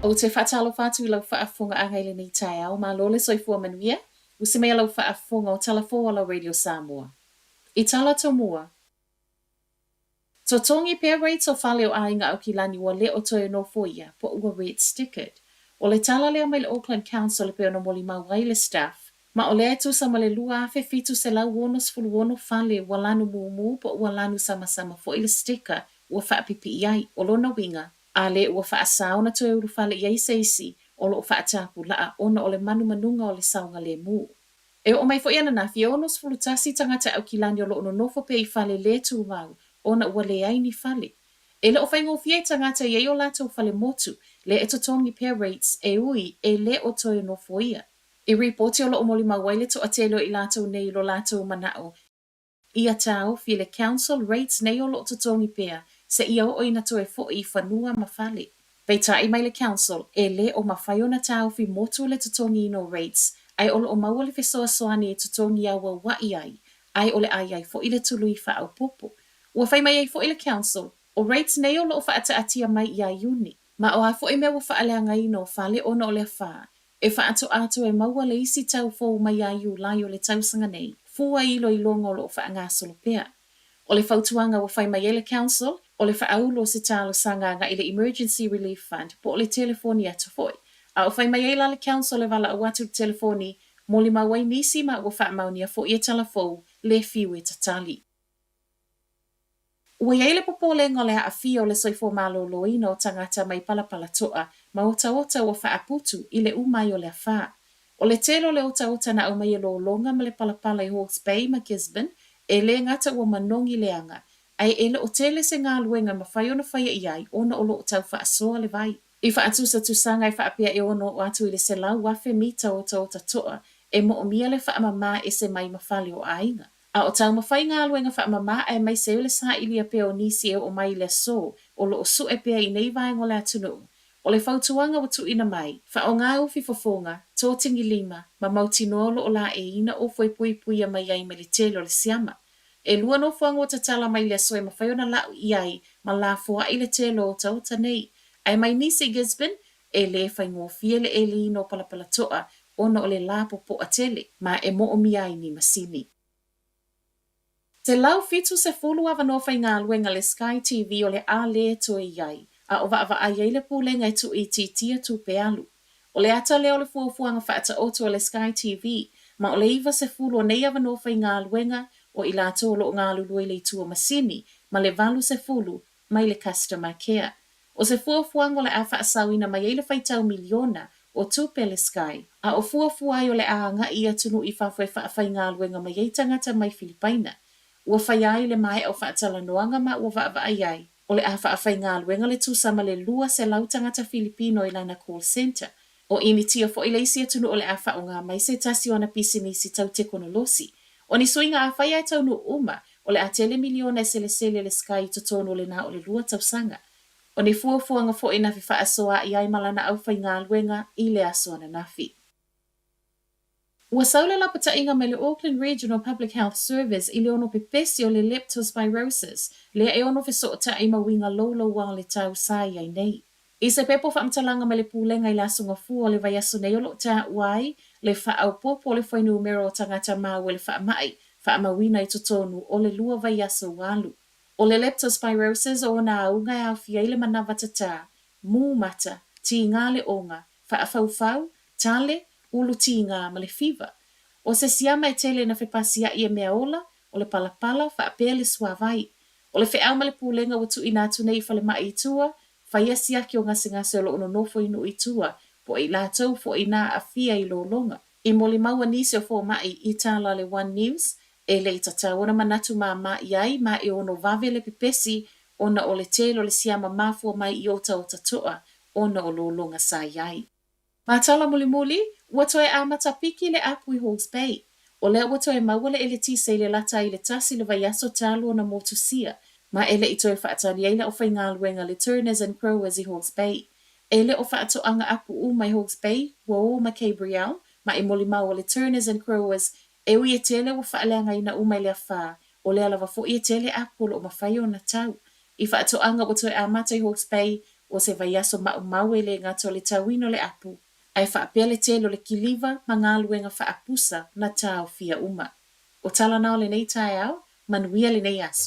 Ou te faatalofa atu i lau faafofogaaga i lenei taeao, malo le soifua manuia, usi mai a lau faafofoga o tala fou a lau Radio Samoa. I tala tomua, Totogi pea rates o fale o aiga Aukilani ua le o toe nofoia, po ua red stickered. O le tala lea mai le Auckland Council e pei ona molimau ai le staff, ma o lea e tusa ma le 2,766 fale ua lanu mumu po ua lanu samasama foi le sticker ua faapipii ai. O lona uiga, a le ua faasa ona toe ulufale i ai se isi o lo o faatapulaa ona o le manumanuga o le saogalemu. E oo mai foi ananafi, e 61 tagata Aukilani o lo o nonofo pea i fale lē tumau ona ua leai ni fale. E le o faigofie i tagata e i ai o latou fale motu, lea e totogi pea rates e ui e le o toe nofoia. I ripoti o lo o molimau ai le toatele o i latou nei i lo latou manaʻo ia taofi le council rates nei o lo o totogi pea seia oo ina toe foʻi i fanua ma fale. Peitai mai le council, e le o mafai ona taofi motu le totogiina o rates ae o lo o maua le fesoasoani e totogi auauaʻi ai ae o le a i ai foʻi le tului faaopoopo. Ua fai mai ai foʻi le council, o rates nei o lo o faataatia mai ia Iuni. Ma o a foʻi mea ua faaleagaina o fale ona o le afa, E faatoa toe maua le isi tau fou mai ia Iulai o le tausaga nei, fua i iloiloga o lo o faagasolo pea. O le fautuaga ua fai mai ai le Council, o le faaulu o se talosaga agai i le Emergency Relief Fund po o le telefoni atu foi. A o fai mai ai la le Council e valaau atu i le telefoni, molimau ai nisi ma ua faamaonia foi e tala fou le fiu e tatali. Ua i ai le popolega o le aafia o le soifua maloloina o tagata mai palapalatoa ma otaota ua faaputu i le uma ai o le afa. O le tele o le otaota na aumai e lologa ma le palapala i Hawke's Bay ma Gisborne, e le gata ua manogi leaga, ae e le o tele se galuega e mafai ona faia i ai ona o lo o tau faasoa le vai. I faatusatusaga e faapea e ono oo atu i le 100,000 mita otaota toa e moomia le faamama ese mai ma fale o aiga. A o taumafai galuega faamama aemaise ai o le sailia pea o nisi e oo mai i le aso o lo o sue pea i nei vaega o le atunuu. O le fautuaga ua tuuina mai, faaaoga ufi fofoga, totigi lima, ma mautinoa o lo o laeiina ofo e puipuia mai ai mai le tele o le siama. E lua nofoaga ua tatala mai i le aso e mafai ona lau i ai ma lafoai le tele o otaota nei. Ae mai nisi i Gisborne, e lē faigofie le ʻeliina o palapalatoa ona o le lā popoʻa tele, ma e moomia ai ni masini. 170 avanoa faigaluega le Sky TV o le a lē toe i ai, a o vaavaai ai le Pulega e tuuitiitia tupe alu. O le ata lea o le fuafuaga faataoto a le Sky TV, ma o le 90 o nei avanoa faigaluega o i latou o lo o galulue i le itu o masini, ma le 80 mai le Customer Care. O se fuafuaga o le a faasaoina mai ai le faitau miliona o tupe a le Sky, a o fuafua ai o le a agai i atunuu i fafo e faafaigaluega mai ai tagata mai Filipaina. Ua faia ai le maea o faatalanoaga ma ua vaavaai ai, o le a faafaigaluega le tusa ma le 200 tagata Filipino i lana call centre. O Initia foi le isi atunuu o le a faaaoga mai se tasi o ana pisinisi tau tekonolosi. O ni suiga a fai ae taunuu uma, o le a tele miliona e selesele le Sky i totonu o le na o le lua tausaga. O ni fuafuaga foi na fefaasoaai ai ma lana aufaigaluega i le aso ananafi. Ua sau le lapataiga mai le Auckland Regional Public Health Service i le ono pepesi o le leptospirosis, lea e ono fesootai ma uiga louloua o le tau sa i ai nei. I se pepa o faamatalaga mai le Pulega i le Aso Gafua o le vaiaso nei o lo o taua ai le faaopoopo o le fuainumera o tagata maua i le faamai faamauina i totonu o le lua vaiaso ua alu. O le leptospirosis o ona auga e aofia ai le manava tatā, mū mata, tīgā le oga, faafaufau, tale, ulu tīgā ma le fiva. O se siama e tele ina fepasiaʻi e mea ola, o le palapala, faapea le suāwai. O le feʻau ma le pulega ua tuuina atu nei i falemai i tua, faia siaki o gasegase o lo o nonofo i nuu i tua, po o i latou foʻi na aafia i lologa. I molimau a nisi o fomai i tala le One News, e le i tatau ona manatu māmā i ai ma e ono vave le pepesi ona o le tele o le siama mafua mai i otaota toa ona o lologa sa i ai. Ma tala mulimuli, ua toe amata piki le apu i Hawke's Bay. O lea ua toe maua le eletise i le lata ai le tasi le vaiaso talu ona motusia, ma e le i toe faatali ai le aufaigaluega le Turners and Growers i Hawke's Bay. E le o faatoaga apu uma i Hawke's Bay, ua o ma Gabrielle, ma e molimau o le Turners and Growers, e ui e tele ua faaleagaina uma i le afa, o lea lava foi e tele apu o lo o mafai ona tau. I faatoaga ua toe amata i Hawke's Bay, O se vaiaso maumau e le gata o le tauina o le apu, ae faapea le tele o le kiliva ma galuega faapusa na taofia uma. O tala na o lenei taeao, manuia lenei aso.